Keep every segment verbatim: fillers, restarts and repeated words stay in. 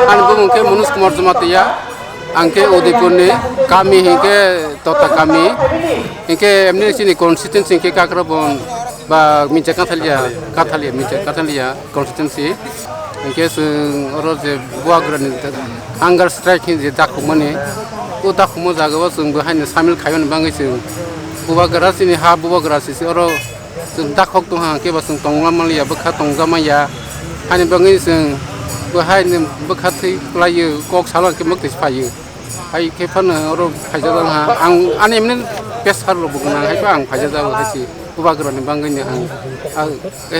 Ani bumung khe Manoj Kumar Jamatia, ang khe Udaipurni, kami hinkhe Tota kami, hinkhe emni chini constituency hinkhe Kakrabon ba Minchak Kathalia, Kathalia, Minchak Kathalia constituency. Hinkhe chwng oro je Bubagrani hunger strike hinwi je dakhukmani, o dakhukma jagao chwng bo haino samil khaimani bagwi chwng Bubagra chini ha Bubagra sisi oro chwng dakhok tongha, hinkhe bo chwng tongma manliya, bwkha tongja manya. Haini bagwi chwng bo haino bwkha thwi kwlaiyo, kok salo hinkhe mwktwi phaiyo. Hai khe phano oro phaijak ha. Ang ani emni pressure rok bo gwnang, hai khe ang phaijak jago hai se. Bubagrani bagwi no ang, ang,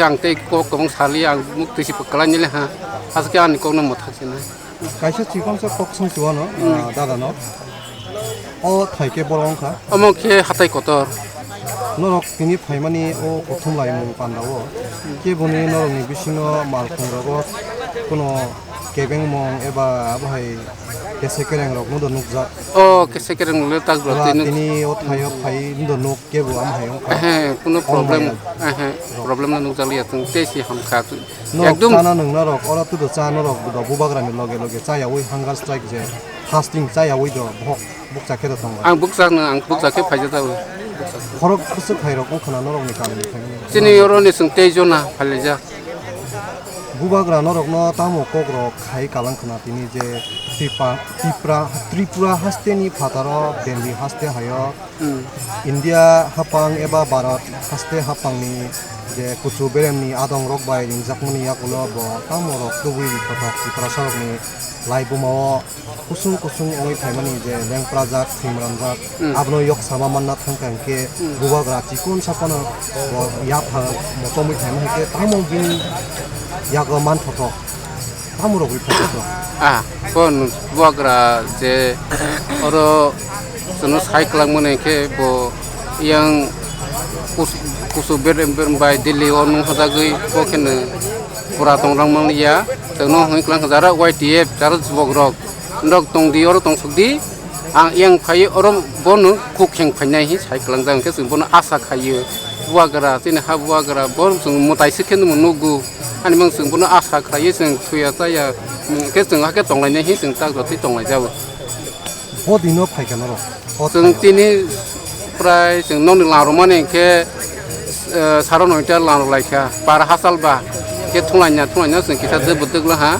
ang tei kok kwbang saliya, ang muktwi se kwlai nile ha. Aswk khe ani kok no mwthang se nai. Kaisa chikon sa kok song si wano, ah, dada no. O thai khe boro wngkha. Omo khe hatai kotor. Norok tini phaimani o kothom laimung panda o. Keboni norokni bisingo malkhung rogo kuno kebengmung eba abo hai kese kereng rok no do nukjak. O kese kereng le tak rok Ora tini. Tini o thaio phai no do nuk kebo am hai wngkha. Ehe, kuno problem, ehe, problem no nukjak liya chwng tei si hamkha. No, ekdom chana nwng norok, oro tudo cha norok, buda bubagrani loge loge chayawi hunger strike je, fasting chayawi do, bohok bukcha khe do tongo. Ang bukcha no, ang bukcha khe phaijak jago. Khorok bwswk hai rok wngkhana norok ni kami ni phaimani. Chini oro ni chwng tei jona phalijak. Bubagra norok no tamo kok rok khai kalang khna tini je Tipa-, Tipra-, Tripura haste ni phataro Delhi haste hayo Hmm. India hapang eba Bharat haste hapangni je kuchu beremni adongrok bai ringjakmani yakulo bo tamo rok tubui kothok Tiprasarokni laibumao kusung kusung wngwi phaimani je lengprajak, thwimranjak, Hmm. abono yok sama manna thangkha hinkhe Hmm. bubagra chikon saphano bo yapha mochomwi phaima hinkhe tamo bini yago manthothok. Tamo rok ri phaikha to? Ah, kon bubagra je oro chwngno sai kwlangmani khe bo yang kus-, kusu berem berem bai Delhi o nung hajagwi bo kheno pura tong rang manliya. Chwngno hwnwi kwlang kha jara Y T F jara jubok rok norok tong di oro tong sok di. Ang yang phai oro bono kuk kheng phainai hi sai kwlangjak, hwnkhe chwng bono asa khaio. Bubagra, chini ha bubagra, bo chwng mwtai se khe nugo. Ani mang chwng bono asa khlaiwi chwng thuya chaya, hwnkhe chwng hakhe tonglainai hi chwng tak jotwi tonglaijago. Bo dino phaikha norok? Chwng tini prai chwng nokni lang rwmani hwnkhe, eh, saro noita lang rwlaikha. Par hachal ba khe thunglaina, thunglaina chwng kisa dwbwdwk laha.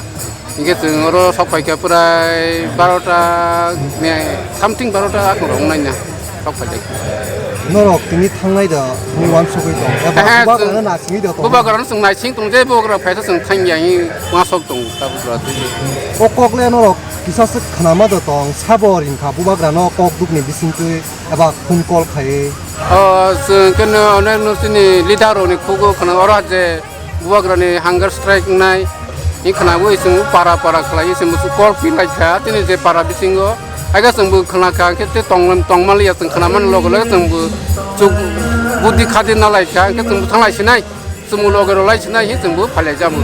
Hinkhe chwng oro sok phaikha prai barota ni something, barota akhorok wngnaina sok phaikha. Norok tini thangnai da, tini uansugwi tong? Eba Ehe, bubagrano chwng, nasingwi da tong? Bubagrano chwng naising tong, je bubagra phaisa chwng thangya hi uansuk tong, ta bubagra twi. O kok le norok kisa swk khnama da tong, sabo ringkha bubagrano kok dukni bisingtwi eba phone call khaiwi? O, chwng khe no, onek no chini leader rokni khugo khna oro je Bubagrani hunger strike wngnai, ni khwnawi chwng para para khlaiwi chwng busu kok pi lai kha, tini je para bisingo, haikhe chwng bo khna kha, khe tei tong, tong manliya, chwng khna mani loge loge chwng bo chuk budi khadi na lai kha, khe chwng bo thang lai sinai, chwng bo loge rw lai sinai, hi chwng bo phai lai jamu.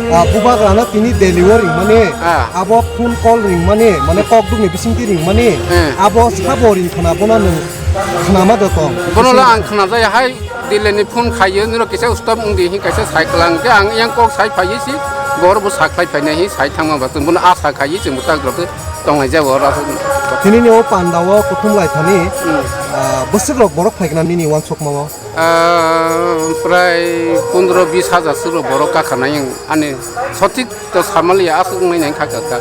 Ah, Bubagrano tini Delhi o ringmani, Ah. abo phone call ringmani, mane kok dukni bisingtwi ringmani, Hmm. abo sabo ring khna bono nwng khnama da tong? Bono la ang khna jaya hai. Delhi ni phone khaiyo, nirok kisa stop wngdi hin kaisa sai kwlang khe ang yang kok sai phaiyo si, bor bo sa khlai phainai hin sai thangma ba chwng bono asa khaiyo chwng bo tak rok tonglai jago oro aswk. Tini ni o panda o kuthum lai thani, Hmm. ah, bwswk rok borok phai kna nini uansukma o? Ah, prai pondro bis hajar swk rok borok ka kha nai ang ani sothik to samaliya aswk wngnai nai kha kha.